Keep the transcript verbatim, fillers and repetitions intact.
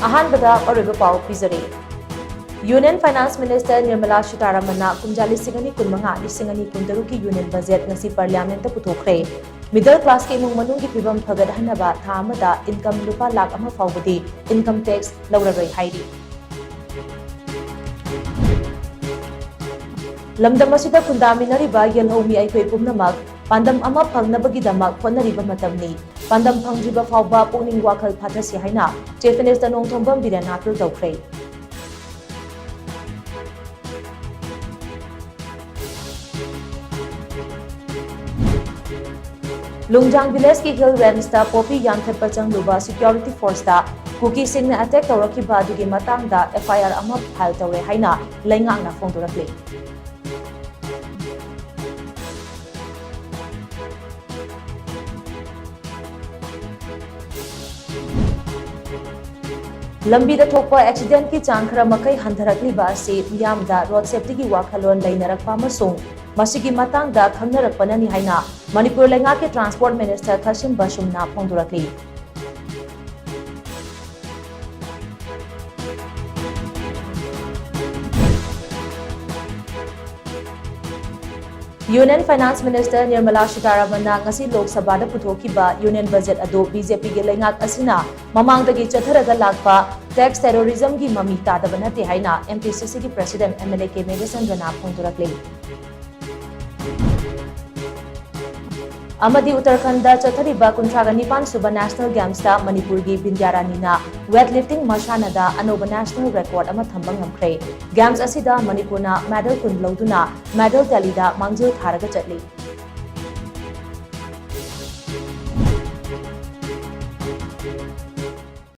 ꯑꯍꯥꯟꯕꯗ ꯑꯔꯣꯏꯕ ꯄꯥꯎ ꯄꯤꯖꯔꯤ꯫ Union Finance Minister Nirmala Sitharamanꯅ ꯀꯨꯝꯖꯥ ꯂꯤꯁꯤꯡ ꯑꯅꯤ ꯀꯨꯟꯃꯉꯥ, ꯂꯤꯁꯤꯡ ꯑꯅꯤ ꯀꯨꯟꯇꯔꯨꯛꯀꯤ Union Budget ꯉꯁꯤ Parliamentꯇ ꯄꯨꯊꯣꯛꯈ꯭ꯔꯦ꯫ Middle classꯀꯤ ꯏꯃꯨꯡ ꯃꯅꯨꯡꯒꯤ ꯐꯤꯕꯝ ꯐꯒꯠꯍꯟꯅꯕ ꯊꯥ ꯑꯃꯗ income ꯂꯨꯄꯥ ꯂꯥꯈ ꯑꯃ ꯐꯥꯎꯕꯗꯤ income tax ꯂꯧꯔꯔꯣꯏ ꯍꯥꯏꯔꯤ꯫ ꯂꯝꯗꯝ ꯑꯁꯤꯗ ꯈꯨꯟꯗꯥꯃꯤꯟꯅꯔꯤꯕ ꯌꯦꯜꯍꯧꯃꯤ ꯑꯩꯈꯣꯏ ꯄꯨꯝꯅꯃꯛ ꯄꯥꯟꯗꯝ ꯑꯃ ꯐꯪꯅꯕꯒꯤꯗꯃꯛ ꯍꯣꯠꯅꯔꯤꯕ ꯃꯇꯝꯅꯤ꯫ ꯄꯥꯟꯗꯝ ꯐꯪꯗ꯭ꯔꯤꯕ ꯐꯥꯎꯕ ꯄꯨꯛꯅꯤꯡ ꯋꯥꯈꯜ ꯐꯥꯊꯁꯤ ꯍꯥꯏꯅ Chief Minister ꯅꯣꯡꯊꯣꯝꯕꯝ ꯕꯤꯔꯦꯟꯅ ꯑꯥꯄꯤꯜ ꯇꯧꯈ꯭ꯔꯦ꯫ ꯂꯨꯡꯖꯥꯡ ꯚꯤꯂꯦꯖꯀꯤ Hill Rangeꯇ poppy ꯌꯥꯟꯊꯠꯄ ꯆꯪꯂꯨꯕ security forceꯇ ꯀꯨꯀꯤꯁꯤꯡꯅ attack ꯇꯧꯔꯛꯈꯤꯕ ꯑꯗꯨꯒꯤ ꯃꯇꯥꯡꯗ F I R ꯑꯃ file ꯇꯧꯔꯦ ꯍꯥꯏꯅ ꯂꯩꯉꯥꯛꯅ ꯐꯣꯡꯗꯣꯔꯛꯂꯤ꯫ ꯂꯝꯕꯤꯗ ꯊꯣꯛꯄ accidentꯀꯤ ꯆꯥꯡ ꯈꯔ ꯃꯈꯩ ꯍꯟꯊꯔꯛꯂꯤꯕ ꯑꯁꯤ ꯃꯤꯌꯥꯝꯗ road safetyꯒꯤ ꯋꯥꯈꯜꯂꯣꯟ ꯂꯩꯅꯔꯛꯄ ꯑꯃꯁꯨꯡ ꯃꯁꯤꯒꯤ ꯃꯇꯥꯡꯗ ꯈꯪꯅꯔꯛꯄꯅꯅꯤ ꯍꯥꯏꯅ ꯃꯅꯤꯄꯨꯔ ꯂꯩꯉꯥꯛꯀꯤ Transport Minister ꯈꯥꯁꯤꯝ ꯕꯥꯁꯨꯝꯅ ꯐꯣꯡꯗꯣꯔꯛꯂꯤ꯫ Union Finance Minister Nirmala Sitharamanꯅ ꯉꯁꯤ Lok Sabhaꯗ ꯄꯨꯊꯣꯛꯈꯤꯕ Union Budget ꯑꯗꯨ B J Pꯒꯤ ꯂꯩꯉꯥꯛ ꯑꯁꯤꯅ ꯃꯃꯥꯡꯗꯒꯤ ꯆꯠꯊꯔꯒ ꯂꯥꯛꯄ tax terrorismꯒꯤ ꯃꯃꯤ ꯇꯥꯗꯕ ꯅꯠꯇꯦ ꯍꯥꯏꯅ M P C Cꯒꯤ President M L A K Meghachandraꯅ ꯐꯣꯡꯗꯣꯔꯛꯂꯤ꯫ ꯑꯃꯗꯤ ꯎꯠꯇꯔꯈꯟꯗ ꯆꯠꯊꯔꯤꯕ ꯀꯨꯟꯊ꯭ꯔꯥꯒ ꯅꯤꯄꯥꯟ ꯁꯨꯕ National Gamesꯇ ꯃꯅꯤꯄꯨꯔꯒꯤ ꯕꯤꯟꯗ꯭ꯌꯥꯔꯥꯅꯤꯅ weightlifting ꯃꯁꯥꯟꯅꯗ ꯑꯅꯧꯕ national record ꯑꯃ ꯊꯝꯕ ꯉꯝꯈ꯭ꯔꯦ꯫ Games ꯑꯁꯤꯗ ꯃꯅꯤꯄꯨꯔꯅ medal ꯀꯨꯟ ꯂꯧꯗꯨꯅ medal tallyꯗ ꯃꯥꯡꯖꯤꯜ ꯊꯥꯔꯒ ꯆꯠꯂꯤ꯫